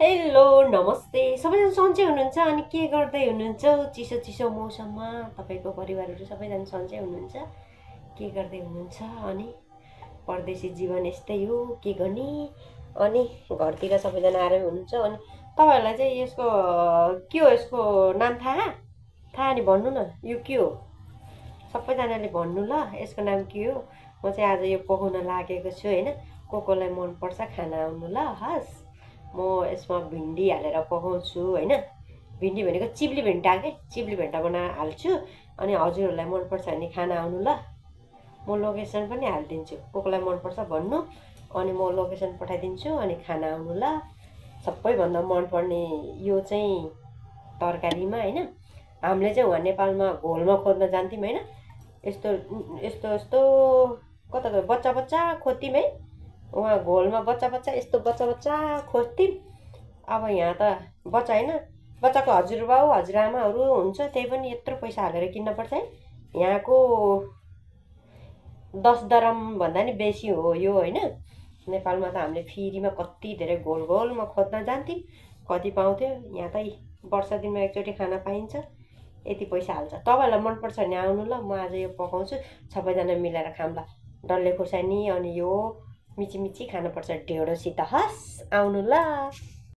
hello नमस्ते सबैजना सन्चै हुनुहुन्छ अनि के गर्दै हुनुहुन्छ चिसो चिसो मौसममा तपाईँको परिवारहरू सबैजना सन्चै हुनुहुन्छ के गर्दै हुनुहुन्छ अनि परदेशी जीवन यस्तै हो के गर्ने अनि घरतिर सबैजना आरामै हुनुहुन्छ अनि तपाईँहरूलाई चाहिँ यसको के हो यसको नाम थाहा थाहा नि भन्नु न यो के हो सबैजनाले भन्नु ल यसको नाम के हो म चाहिँ आज यो पकाउन लागेको छु होइन कोलाई मनपर्छ खाना आउनु ल हस् म यसमा भिन्डी हालेर पकाउँछु होइन भिन्डी भनेको चिप्ली भेन्टा के चिप्ली भेन्टा बनाएर हाल्छु अनि हजुरहरूलाई मनपर्छ भने खाना आउनु ल म लोकेसन पनि हालिदिन्छु कोलाई मनपर्छ भन्नु अनि म लोकेसन पठाइदिन्छु अनि खाना आउनु ल सबैभन्दा मनपर्ने यो चाहिँ तरकारीमा होइन हामीले चाहिँ उहाँ नेपालमा घोलमा खोज्न जान्थ्यौँ होइन यस्तो यस्तो यस्तो कता गयो बच्चा बच्चा खोज्थ्यौँ है उहाँ घोलमा बच्चा बच्चा यस्तो बच्चा बच्चा खोज्थ्यौँ अब यहाँ त बच्चा होइन बच्चाको हजुरबाउ हजुरआमाहरू हुन्छ त्यही पनि यत्रो पैसा हालेर किन्नुपर्छ है यहाँको 10 दरम भन्दा नि बेसी हो यो होइन नेपालमा त हामीले फ्रीमा कति धेरै घोल घोलमा खोज्न जान्थ्यौँ कति पाउँथ्यो यहाँ त वर्ष दिनमा एकचोटि खाना पाइन्छ यति पैसा हाल्छ तपाईँहरूलाई मनपर्छ भने आउनु ल म आज यो पकाउँछु सबैजना मिलेर खाउँला डल्ले खुर्सानी अनि यो मिची मिची खानुपर्छ ढेँडोसित हस् आउनु ल